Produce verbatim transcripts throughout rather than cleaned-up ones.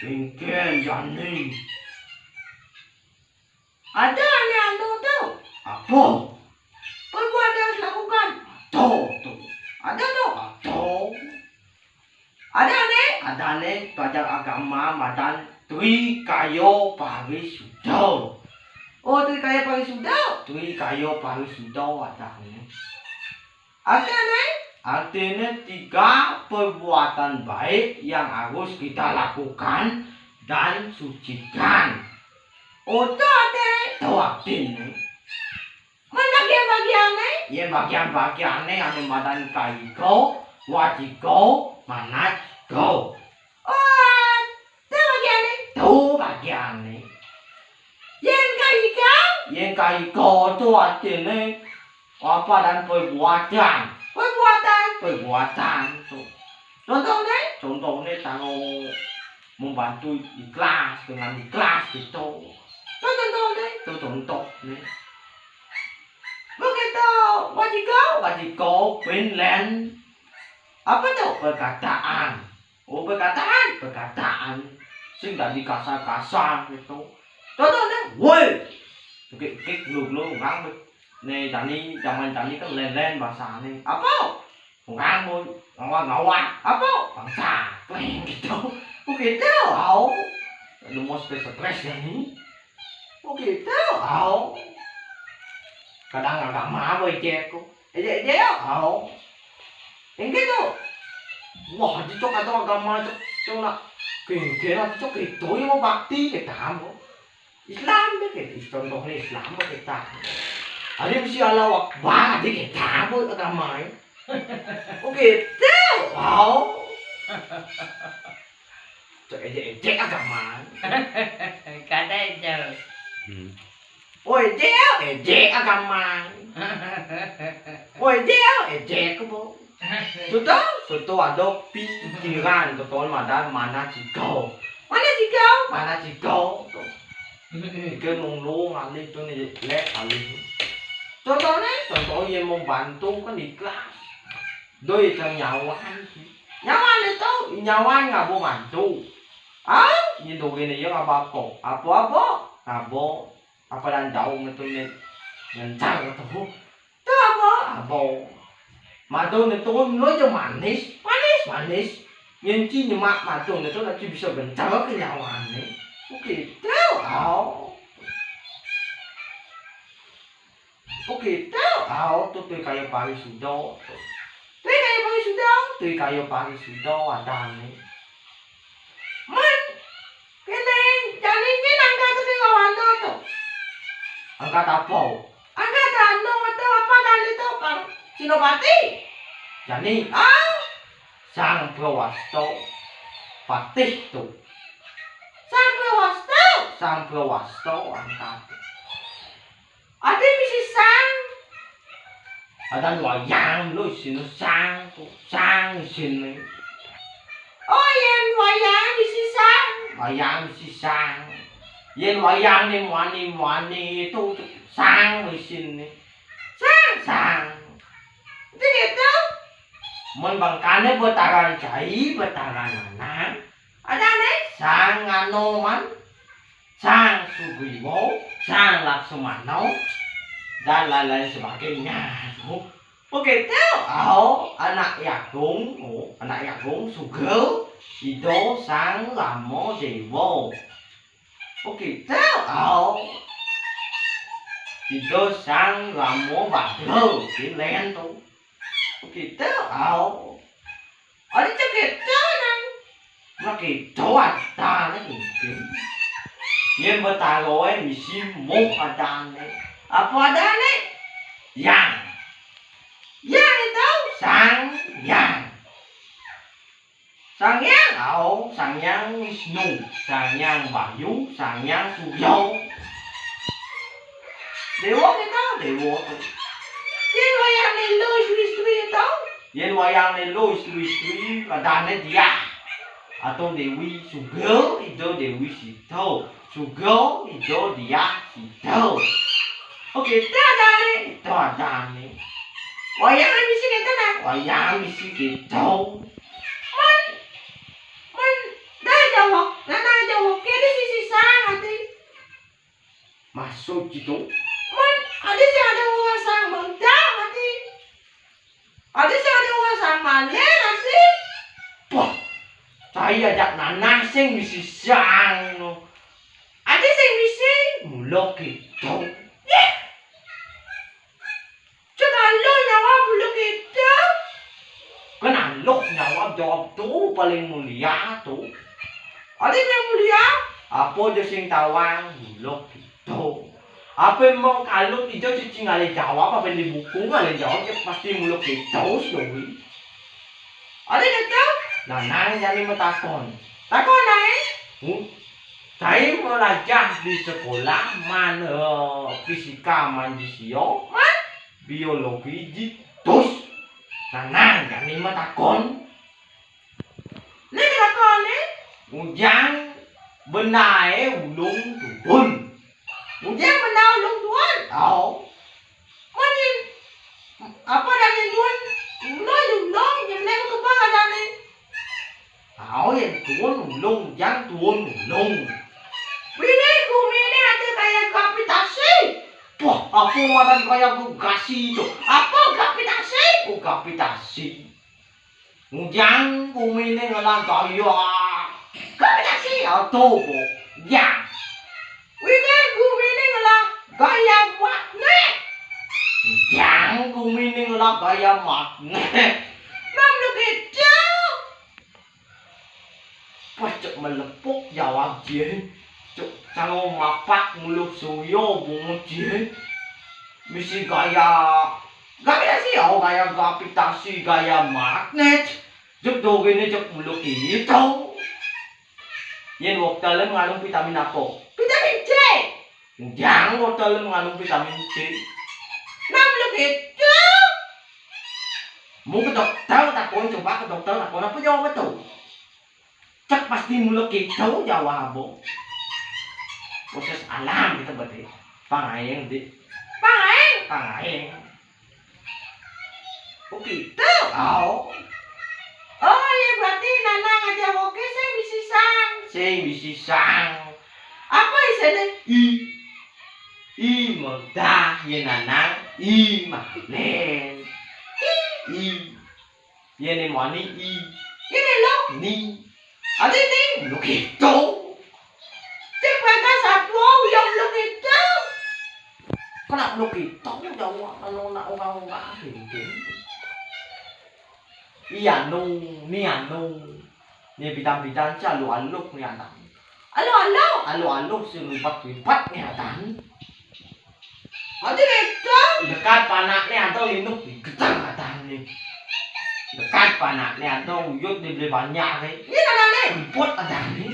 Éngkén jani. Ada ané anu to. Apa? Perbuatan harus lakukan. Ada to. Ada to. Ada. Ada ané, ada ané pelajar agama madan Tri Kaya Parisuda. Oh, Tri Kaya Parisuda. Tri Kaya Parisuda ada ané. Artinya, artinya tiga perbuatan baik yang harus kita lakukan dan sucikan. Oto ate to artinya. Mana bagian-bagiannya? Ya, bagian-bagiannya anu madan kayika, wacika, manacika. Oh, to bagiannya? To bagiannya. Yén kayika? Yén kayika to artinya apa dan perbuatan. Perbuatan? Perbuatan to. Contohnya? Contohnya kalau membantu ikhlas, dengan ikhlas gitu. To contohnya? To contohnya. Begitu, wacika? Wacika, pinlen. Apa to? Perkataan. Oh, perkataan, perkataan. Sing dadi kasar-kasar gitu. Contohnya, woi. Kik, kik, lu, lu, orang né jani, zaman jani kan len-len bahasanya. Apa? Orang mau ngawak-ngawak. Apa? Bangsa. Weh, gitu. Begitu, au. Lu mau stres-stres jani. Begitu, au. Kadang agama apa, ejek kok. Ejek-ejek, au. Yang gitu. Wah, cocok atau agama cok, cok nak. Kira-kira cocok itu yang mau bakti kita mau. Islam deh, gitu. Contohnya Islam mah kita. Ada mesti Allah Akbar, ada kita buat agama ya. Oke, tahu. Wow. Cek ejek-ejek agama. Kada ejek. Hmm. Oh, ejek, ejek agama. Oh, ejek, ejek ke, Bu. Sudah, sudah ada pikiran, betul, madan mana cikau. Mana cikau? Mana cikau? Tuh. Ikan nung lu ngalih tuh nih, lek kali. Contohnya, contoh yang membantu kan ikhlas. Doi kan nyawan. Nyawan itu, nyawan ngabo bantu. Ah, ini doi ini ya ngabo apa? Apa-apa? Ngabo. Apa dan jauh itu nih. Ngencar gitu. Itu apa? Apa? Madu itu lo aja manis. Manis, manis. Nyenci nyemak madu itu nanti bisa gencar ke nyawane. Oke, tahu. Oke, tahu. Tuh, tuh kayak Paris Sudo. Tuh kayak Paris Sudo. Tuh kayak Paris Sudo ada nih. Man, kene, jani nyén angkat tu ning wanda tu. Angkat apa? Angkat anu tu apa tadi tu, Kang? Sinopati. Jani. Ah? Sang Prawasta Patih tu. Sang Prawasta. Sang Prawasta angkat. Ada misi sang. Ada wayang lo sini sang tu, sang sini. Oh, yén wayang misi sang. Wayang misi sang. Yén wayang nih muani-muani itu sang di sini. Sang, sang. Itu gitu. Mun bangkane Betara Jai, Betara Nanang. Ada nih, Sang Anoman, Sang Sugriwa, Sang Laksmana, dan lain-lain sebagainya. Oke, tahu. Oh, anak Agung, oh, anak Agung Sugel, Ida Sang Rama Dewa. Oke, tahu. Oh. Ida Sang Rama Badra, kene tu. Oke, tahu. Oh. Ada ceketa nang. Makita adane mungkin. Yén Betara é misi muh adane. Apa adane? Yang. Yang itu Sang Yang. Sang Yang, au, Sang Yang Wisnu, Sang Yang Bayu, Sang Yang Surya. Dewa kita, dewa tu. Yén wayang Lelo Istri-istri itu. Yén wayang Lelo Istri-istri, kadane Diah atau Dewi Sugel, Ida Dewi Sita. Sugel, Ida Diah Sita. Oke, itu adane, itu adane. Wayang misi kita nah. Wayang misi kita. Man, man, dah jawab, nah, nah, Suci to. Man, adi sing ada wong sang mengkak adi. Adi sing ada wong sang malih adi. Wah, cai ajak Nanang sing misi sang no. Adi sing misi Mula Kidul. Yeh. Cek aluh nyawab Mula Kidul. Kan aluh nyawab, jawab to paling mulia to. Adi paling mulia, apa ja sing tawang Mula Kidul. Apa emang kalau ija cuci ngalih jawab, apa di buku ngalih jawab, ya pasti Mula Kidul sih. Adi kata, Nanang jani matakon. Takon ae. Hmm. Cai malajah di sekolah man, eh, fisika man jisia, man biologi ji. Terus, Nanang jani matakon. Né takon né. Ujang benaé ulung tuun. Ujang benaé ulung tuun. Au. Manin. Apa adané tuun? Ulung, ulung, nyemleng kebang adané. Au, yén tuun ulung, Ujang tuun ulung. Winé guminé ada kaya gravitasi. Wah, apa ngaran kaya gravitasi to? Apa gravitasi? Oh, gravitasi. Ujang guminé ngelah gaya gravitasi. Aduh, kok. Ya. Winé guminé ngelah gaya magnet. Ujang guminé ngelah gaya magnet. Nah, Mula Kidul. Pas cek melepuk jawab jé. Cek canggo mapak nguluh suya bungut jé. Misi gaya gravitasi, oh, gaya gravitasi, gaya magnet. Cek dogéné cek Mula Kidul. Yén wong dalem ngandung vitamin apa? Vitamin C. Ujang wong dalem ngandung vitamin C. Nah, Mula Kidul. Mau ke dokter takon, coba ke dokter takon apa jawab to? Cek pasti Mula Kidul jawab apa? Proses alam kita berarti. Pangaéng, Dik. Pangaéng? Pangaéng. Oh, gitu. Oh. Oh, ya berarti Nanang aja oke sing misi sang. Sing misi sang. Apa isiné? I. I murda, ya Nanang. I malén. I. I. Yén né mani i. Yén né lo ni. Adi ni Mula Kidul. Cek bagas apa yang Mula Kidul? Kena Mula Kidul jawab kalau nak orang-orang gitu. Iya no, ni anu. Ni bidang-bidang cak aluh-aluh ni anak. Aluh-aluh? Aluh-aluh sing ribet-ribet ni adan. Adi itu? Dekat panakné ada linuk gedang adan ni. Dekat panakné ada uyut dibeli banyak ni. Ni adan ni? Ribut adan ni.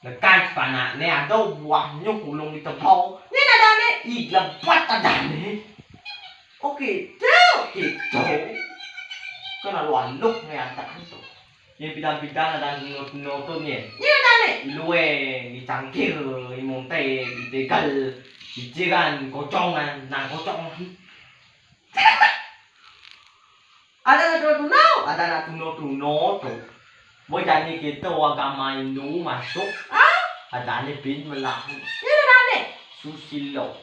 Dekat panakné ada buah nyuk ulung di tebau. Ni adan ni? Ih, lebat adan ni. Oke, tuh, gitu. Kan aluh-aluh ni adan tuh. Yén bidang-bidang ada nutut-nutut yén. Yén ada né. Lué, dicangkir, dimunté, ditégal, dijiran, kocongan, nang kocong. Ada nak tuno-tuno, ada nak tuno-tuno to. Mbok jani kita agama Hindu masuk. Ah? Ada né bin melah. Yén ada né. Susilo.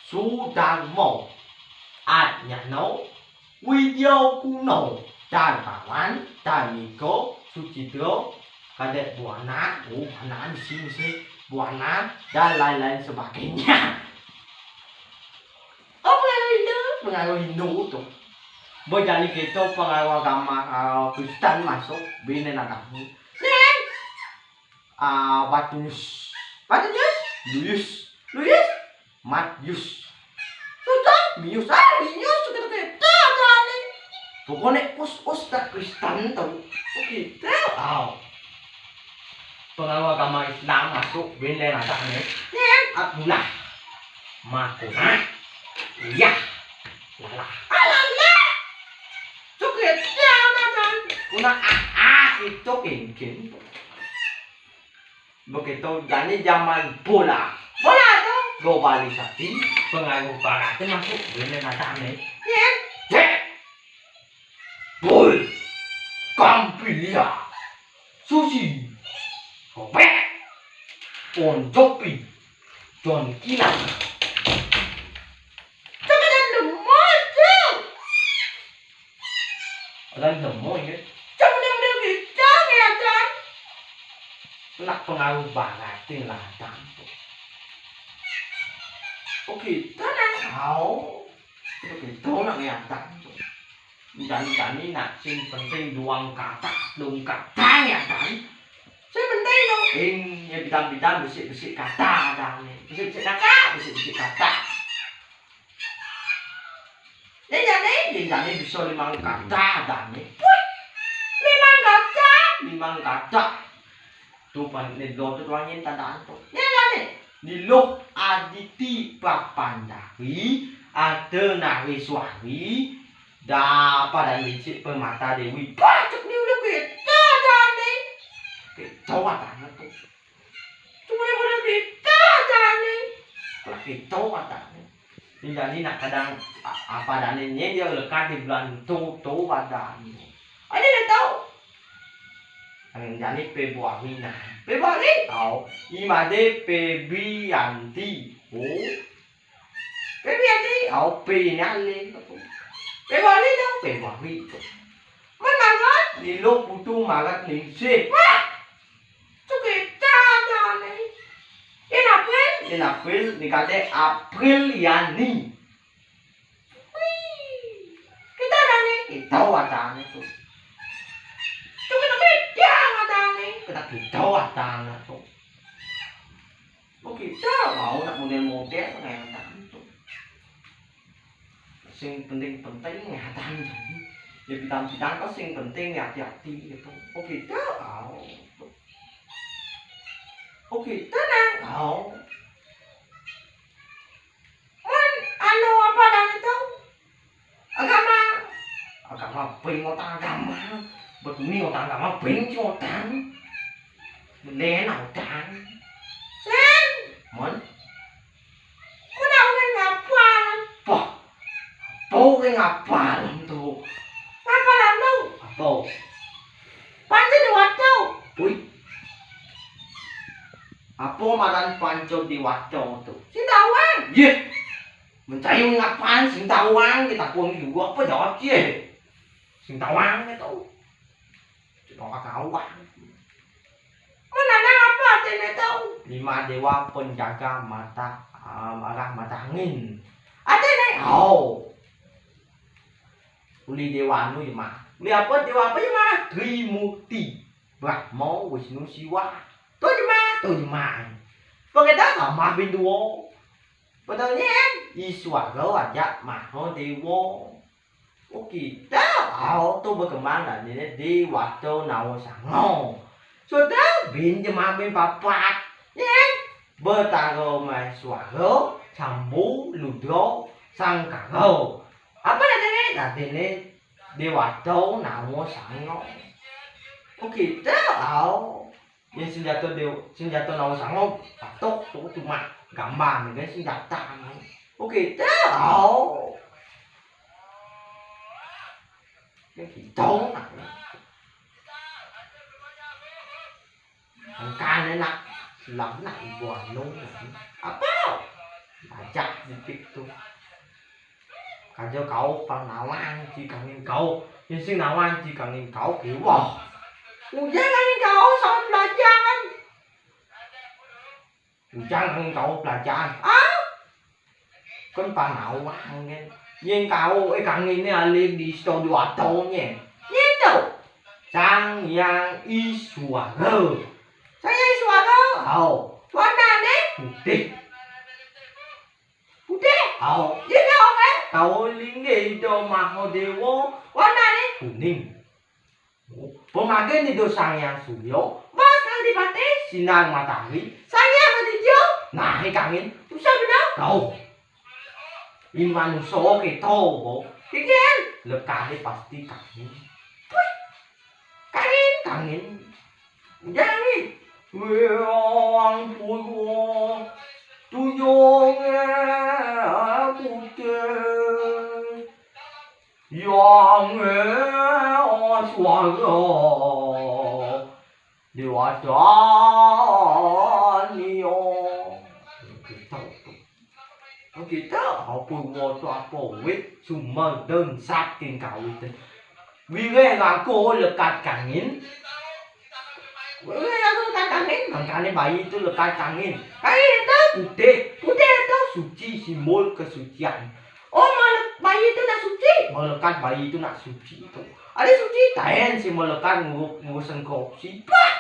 Sudarmo. Atnyano. Widya Kuna, Darmawan, Darmika, Sucitra, kadék Buana, oh, Buana misi, misi, Buana, dan lain-lain sebagainya. Oh, pengaruh Hindu? Pengaruh Hindu to. Mbok jani kita pengaruh agama, eh, Kristen masuk, bin adan ni. Nen. Ah, Batinius. Batinius? Luyus. Luyus? Matius. Sudah? Mius. Ah, Mius, kita-kita ada ni. Pokoknya us-us tak Kristen to. Oh, gitu. Aw. Pengaruh agama Islam masuk, bin lain adan ni. Nen. Abdullah. Makuna. Iya. Lala. Alala. Cuk, ya, ya, aman. Kuna, ah, ah, itu kéngkén. Begitu, jani zaman bola. Bola to? Globalisasi, pengaruh barat masuk, bin adan ni. Yén. Cek. Bol. Kampilia. Susi. Kopek. Ponjopi. Jon kilat. Coba dan lemah tu. Dan lemah ya. Coba dan lemah ya dan. Nak pengaruh barat ni lah dan. Oke, tenang kau. Oke, tenang ya dan. Jani-jani nak sing penting duang kata, duang kata ya dan. Sing penting dong. Ing ya bidang-bidang besik-besik kata dan. Besik-besik kata, besik-besik kata. Ing jani, ing jani bisa limang kata dan. Wih, limang kata, limang kata. Tu pan ni lo tu tuan nyen tanda tu. Ni lah ni. Niluh Aditi Papandari, Ardhanari Swari, da pada licik Permata Dewi. Pacuk ni udah kita dah ni. Kita dah tu. Cuma yang udah kita dah ni. Lah kita dah ni. Ni jadi nak kadang apa dah ni dia lekat di bulan tu tu pada ni. Ada dah tahu. Jani Februari nah. Februari tau. Imade Febrianti. Oh. Febrianti. Au P ni ale. Februari tau. Februari tu. Mana kan? Niluh Putu Marat Ningsih. Wah. Tu kita dah ni. Ini April. Ini April. Ni kata April yani. Wih, kita ada ni. Kita ada ni tu. Tu kita kerja ada ni. Kita kita ada ni tu. Oh, kita mau nak model-model kayak macam tu. Sing penting-penting ya ada ni. Ya bidang-bidang kau sing penting ya hati-hati gitu. Oh, kita mau. Oh, kita nak mau. Mon anu apa dan itu? Agama. Agama ping otak agama. Betuni otak agama ping otak. Belen otak. Sen. Mon. Mon aku kan ngapal. Wah. Apa yang ngapal tu? Ngapal anu? Apa? Panca Dewata. Wih. Apa maran Panca Dewata tu? Sing tawang. Yeh. Mencayung ngapan sing tawang kita pun juga apa jawab ye. Sing tawang itu. Cuma kawang. Mana apa artinya tahu? Lima dewa penjaga mata, ah, arah mata angin. Artinya, oh. Uli dewa anu ya mah. Uli apa dewa apa ya mah? Trimurti. Brahma, Wisnu, Siwa. Tu ya mah, tu ya mah. Pakai dah sama bin dua. Padahal ni kan Iswara aja Maha Dewa. Okey, dah. Oh, tu berkembang dah ni Dewata Nawa Sanga. Sudah bin jema bin papat. Ni kan Betara Maheswara, Sambu, Ludra, Sangkara. Apa dah ni? Dah ni Dewata Nawa Sanga. Okey, dah. Oh. Yang senjata dia, senjata Nawa Sanga, patok tu cuma gambar ni kan senjata ni. Okey, dah. Yang kita nak. Angkan nak, selam nak buat nung. Apa? Ajak sedikit tu. Kaja kau pang nawang ci kangin kau. Yang sing nawang ci kangin kau kiwah. Ujang kangin kau sama belajar kan. Ujang kangin kau belajar. Ah? Kan pang nawang kan. Yang kau eh kangin ni alih di studio atau nye. Nyeto. Sang Yang Iswara. Sang Yang Iswara. Hau. Warna ni? Putih. Putih? Hau. Dia tahu kan? Tahu linggih itu Mahadewa. Warna ni? Kuning. Pemagin itu Sang Yang Surya. Mas Adipati. Sinar matahari. Sang Yang Aditya. Nah, ini kangin. Susah benar. Kau. Ini manusia kita, bo. Kikir. Lekah dia pasti kangin. Wih. Kangin, kangin. Jangan ni. Wang purwa tuyung putih. Yang suara dewata nia. Kita apa wato apa wit sumber dan saking kawitan. Wiweh raga lekad kangin. Wiweh raga lekad kangin, mangkane bayi itu lekad kangin. Kangin itu putih, putih itu suci, simbol kesucian. Oh, male-, bayi itu nak suci, malekat bayi itu nak suci itu. Ada suci, taen si malekat ngurus, ngurusan korupsi. Bah!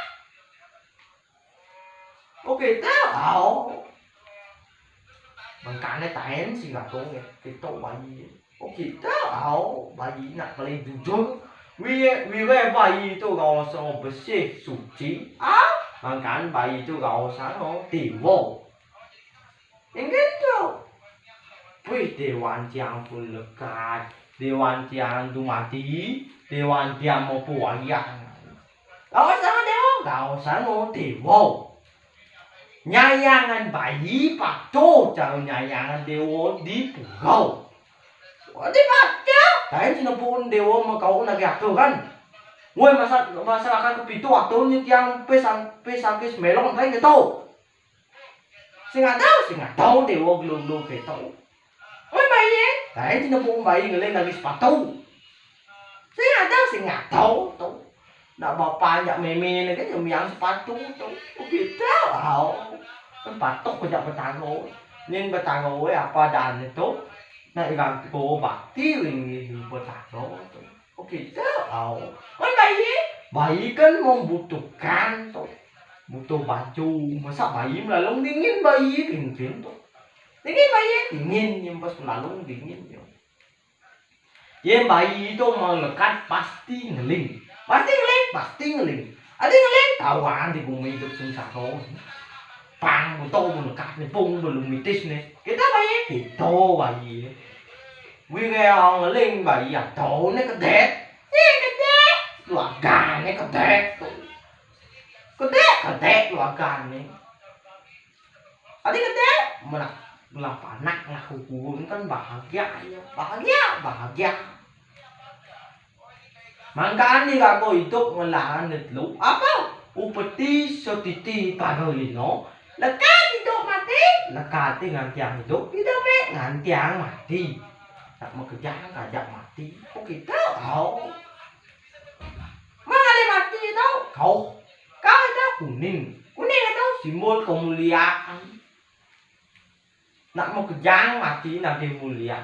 Oke, tahu. Mangkane taen si ngatung ya, kita bayi. Oke, tahu. Bayi nak paling jujur. Wiweh, wiweh bayi itu rasa bersih, suci. Ah, mangkane bayi itu rasa dewa. Inggih to. Wih, dewan tiang pun lekad. Dewan tiang tu mati. Dewan tiang mau puayang. Gaos sama dewa, gaos sama dewa. Nyayangan bayi patuh cara nyayangan dewa di pura. Wah, di patuh. Kain sina pun dewa mau kau nak aturan. Woi, masa, masyarakat kepitu waktu ni tiang pesan, pesan ke semelong, kain gitu. Sing ada, sing ada dewa glulu keto. Oi, bayi, kae jeneng wong bayi ngeling lagi sepatu. Sing ada, sing ada to. Nak bapak, nak meme ni kan yang miang sepatu to. Oh, kita, au. Kan patok ko jak Betaro. Ning Betaro we apa dan itu. Nak ilang ko bakti ring Betaro to. Oh, kita, au. Oi, bayi, bayi kan membutuhkan to. Butuh baju. Masa bayi melalung dingin, bayi dingin to. Dingin, bayi, dingin. Yang pas melalung dingin, yo. Yen bayi itu melekat pasti ngeling. Pasti ngeling, pasti ngeling. Ada ngeling, kawan di bumi hidup sengsara. Pang, butuh melekat ni, pung belum mitis ni. Kita bayi, kita bayi. Wih, kayak ngeling bayi, ya, tahu ni kedek. Ni kedek. Keluarga ni kedek tu. Kedek, kedek keluarga ni. Adi kedek, melah, melah panak, melah kuku, kan bahagia ya. Bahagia, bahagia. Mangkane raga idup ngelaran telu. Apa? Upeti, setiti, pagalino. Lekat idup mati, lekate ngantiang idup, idupe ngantiang mati. Nak makejang kajak mati. Oh, kita, au. Mangale mati to, kau. Kau itu kuning. Kuning itu simbol kemuliaan. Nak makejang mati, nak mulia.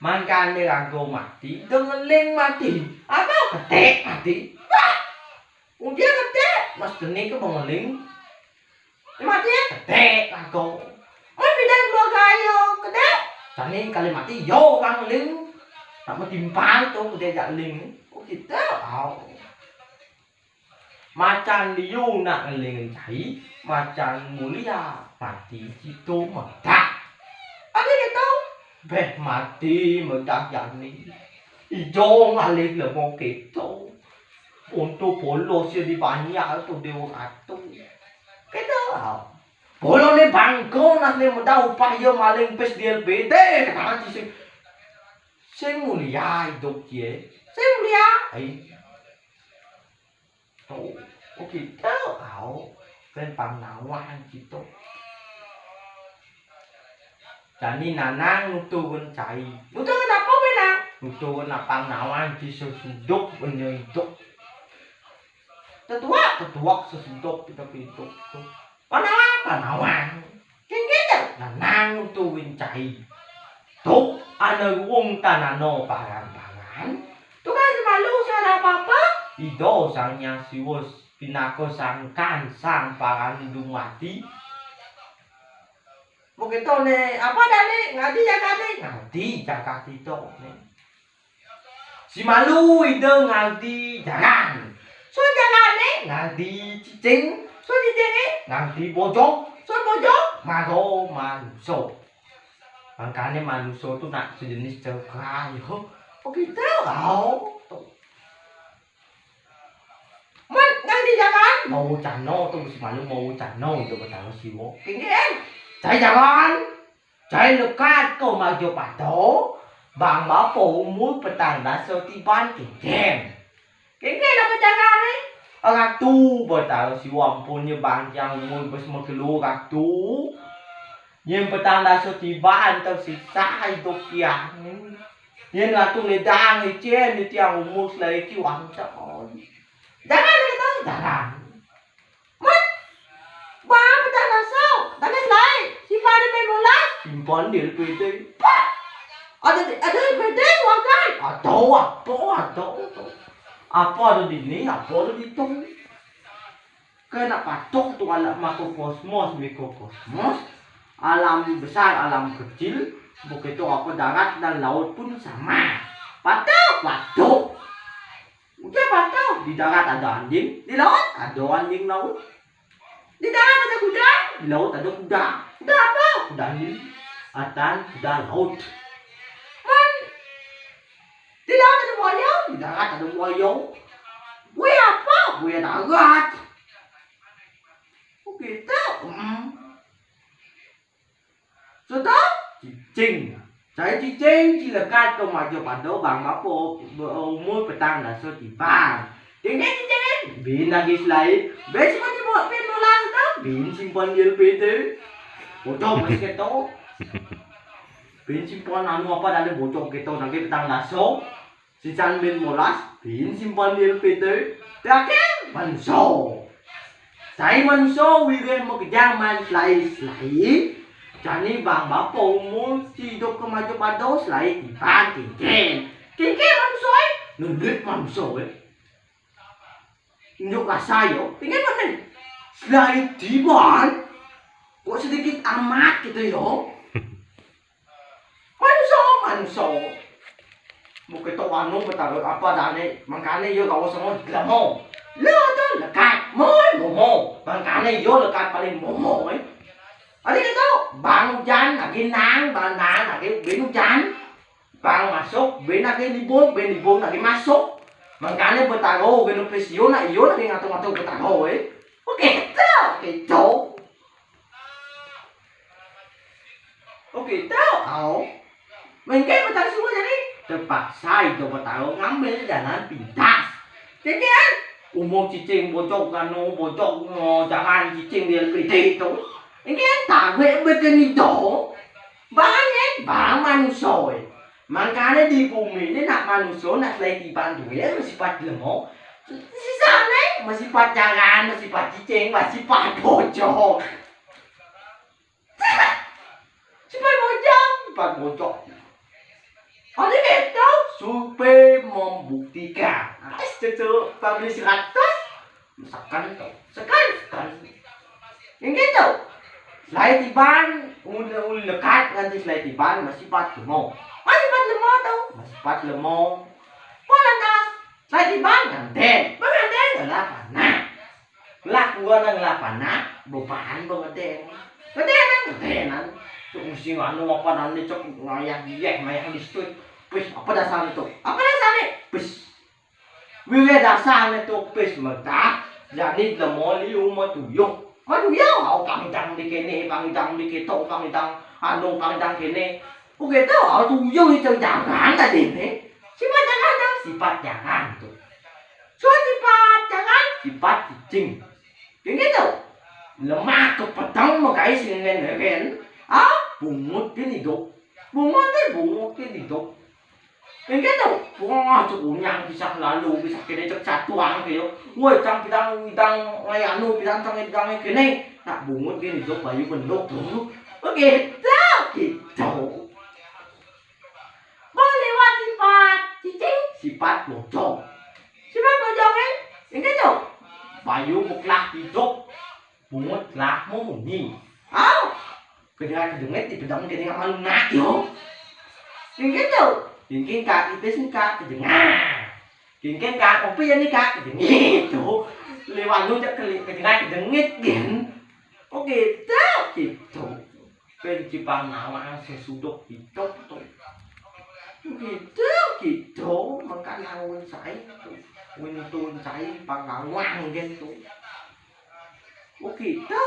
Mangkane raga mati, dengeling mati. Apa? Ketek mati. Wah! Ujar ketek, mas dene ke bengeling. Mati ya, ketek raga. Oi, bidang keluarga ayo, kedek. Tani kali mati, yo, orang ling. Nak metimpal tu, kedek jak ling. Oh, kita, au. Macan liu nak ngeling cai, macan mulia mati situ medak. Ada gitu? Beh mati medak jani. Ijo ngalih lemo keto. Untuk polos ya di banyak tu dewa ratu. Kita, au. Polo ni bangko nak ni medak upah ya maling pes di L P D, kata si sing, sing mulia idup ye. Sing mulia. Ai. Oh, oh, kita, au. Kan pang nawang kita. Jani nanang nuturun cai. Nuturun apa, Benang? Nuturun apang nawang di sesudup punya hidup. Tetuak, tetuak sesudup kita hidup. Panawang, panawang. Kengketa, nanang nuturun cai. Tuk, ana ruung tanano paran-paran. Tukang semalu salah apa-apa. Ida Sang Hyang Siwa pinaka sangkan sang paran dumadi. Mung kita ne, apa dane? Ngadi jagat ne? Ngadi jagat kita ne. Si malu ida ngadi jaran. So jarane ngadi cicing. So cicinge ngadi bojong. So bojong maro manusa. Mangkane manusa tu nak sejenis cakra, yo. Oh, kita, au. Man, ngadi jaran? Mau cano tu, si malu mau cano tu Betara Siwa. Kengken. Cai jaran. Cai lekat ko majo pato. Bang bapo umur petang dasa tiban kengken. Kengken apa jaran ni? Ratu Betara Siwa ampunnya bang yang umur bes makelo ratu. Yén petang dasa tiban tau sisa idup tiang. Yén ngatung ledang icén di tiang umur selaé ki wantah. Jangan ada tahu, jangan. Mat, ba petang dasa, tapi selaé, simpan di molas. Simpan di L P T. Pak, ada di, ada L P T suakan. Atau apa, atau, atau. Apa ada di ni, apa ada di tong. Kena patuh tu alam makrokosmos, mikrokosmos, alam besar, alam kecil, begitu apa darat dan laut pun sama. Patuh, patuh. Udah patuh, di darat ada anjing, di laut ada anjing laut. Di darat ada kuda, di laut ada kuda. Kuda apa? Kuda anjing. Atan kuda laut. Kan di laut ada buaya, di darat ada buaya. Buaya apa? Buaya darat. Oh, gitu. Hmm. Sudah? Cicing. Saya cicing, cilekat ke maju pada bang bapa umur petang dasa tiban. Cicing, cicing. Bin lagi selaé. Bin simpan di bawah pin bola tu. Bin simpan di L P T. Bocor masih ketok. Bin simpan anu apa dah ada bocor ketok lagi petang dasa. Sisan bin molas, bin simpan di L P T, terakhir manso. Sai manso wirih makejang man selaé-selaé. Jani bang bapa umur si idup ke maju pada selaé tiban kengken. Kengken manso, eh. Nunduk manso, eh. Nunjuk rasa yo. Kengken mana? Selaé tiban. Kok sedikit amat gitu yo. Manso, manso. Bukan tu anu betara apa dane, mangkane yo kau semua lemo. Lo tu lekat, mo, momo. Mangkane yo lekat paling momo, eh. Ada kata, bang ujan lagi nang, bang nang lagi bin ujan. Bang masuk, bin lagi libur, bin libur lagi masuk. Mangkane betara, bin pes yo nak yo lagi ngatur-ngatur betara, eh. Oke, tu, oke, tu. Oke, tahu au. Mengke petang semua jadi terpaksa itu petara ngambil jalan pintas. Jadi kan, umur cicing bocok kanu, bocok ngo, jangan cicing di L P T itu. Ini kan tarik bikin itu. Banyak bang manusia. Makanya di bumi ini nak manusia, nak selain tiban duit, masih pat lemah. Sisa ni, masih pat jangan, masih pat cicing, masih pat bocok. Cepat bocor, cepat bocor. Ada kita survei membuktikan. Ada sesuatu publish seratus, misalkan tu. Sekan, sekan. Yang gitu. Selain tiban, ul, ul lekat nanti selain tiban, masih pat lemah. Masih pat lemah tu, masih pat lemah. Polantas, selain tiban, nganten. Penganten adalah panak. Lah gua nang lah panak, beban penganten. Nganten, ngantenan. Cuk mesti nganu apa nanti cuk ngayah dia, ngayah listrik. Wis, apa dasar itu? Apa dasar ni? Wis. Wiwih dasar ni tu wis mentah. Jadi lemah liu matuyuh. Matuyuh, au pangidang di kene, pangidang di ketok, pangidang anu, pangidang kene. Oke tu, au tuyuh itu jangan tadi ni. Sifat jangan tu, sifat jangan tu. So sifat jangan, sifat cicing. Yang gitu. Lemah ke petang makai singen-singen. Ah, bungut ke hidup. Bungut ke, bungut ke hidup. Yang gitu. Wah, cuk unyang kisah lalu, kisah kene cek satuang ke yo. Woi, cang pidang, pidang, ngai anu, pidang, cang pidang kene. Nak bungut ke hidup, bayu bendok dulu. Oke, dah gitu. Mau lewat sifat cicing, sifat bocor. Sifat bocor kan? Yang gitu. Bayu bekelah hidup. Bungut lah mau munyi. Au. Kedengar kedengit di pedang jadi ngamal nak yo. Yang gitu. Yang kingkat itu singkat kedengar. Yang kingkat kopi yang nikah kedengit tu. Lewat lu cek kelik kedengar kedengit gin. Oke, dah gitu. Benci pangawang sesuduk hidup tu. Gitu, gitu. Maka lawan saya tu. Untun saya pangawang gitu. Oke, tu.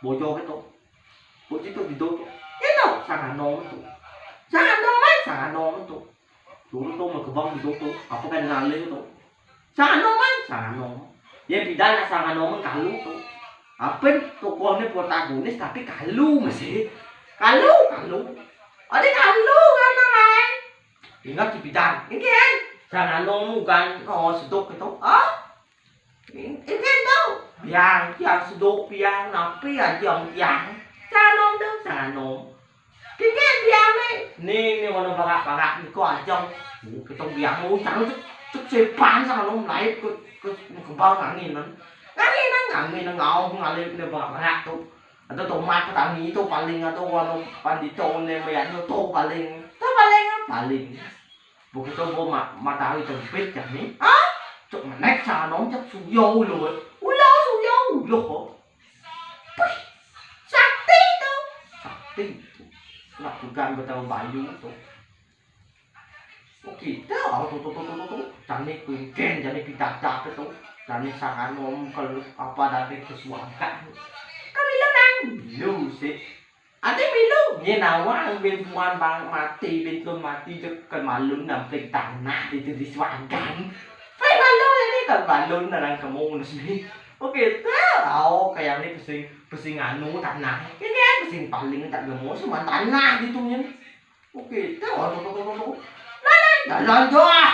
Bocor gitu. Bocor itu di doto. Gitu, sangat nom tu. Sangat nom, sangat nom tu. Dulu tu mau kebang di doto. Apa kan ngalih tu. Sangat nom, sangat nom. Ya, bida nak sangat nom kalu tu. Apen tokohne protagonis tapi kalu masih. Kalu, kalu. Ade kalu kan lain. Ingat di bidang. Iki kan. Sang Anom kan, oh, sedok gitu. Ah? Iki tuh. Biang, biang sedok, biang, napi aja yang biang. Sang Anom tuh, sang Anom. Kengke biame. Ning, ning, ono barak-barak niko aja. Oh, kita biame, oh, jangan cek, cek sepan sang Anom lain ke, ke, ke bawah angin, kan. Angin, angin, angin, ngau, ngalir, ne barak-barak tuh. Atau tomat petani itu paling, atau ono pandito, ne, mayat itu tuh paling. Tuh paling, paling. Begitu bo ma-, matahari terbit, ya, nih. Ah? Cek menek sang Anom, cek suyo, ulo. Ulo, suyo, ulo. Wih, sakti itu. Sakti itu. Nak pegang betul bayu itu. Oke, tuh, oh, tuh, tuh, tuh, tuh, tuh, tuh. Jane kuingken, jane pidadak itu. Jane sang Anom kalau apa dari kesuakan. Kami lo nang. Lo sih. Ade milu, ye nawang bin tuan bang mati, bin tun mati jek ke malun nampik tanah di, di swagan. Pai malun ini kan malun nang kamu nus ni. Oke, tuh, oh, kayak ini pesing, pesing anu tanah. Ini kan pesing paling tak gemo, cuma tanah gitu nya. Oke, tuh, oh, tuh, tuh, tuh, tuh, tuh. Lalan, lalan, doh.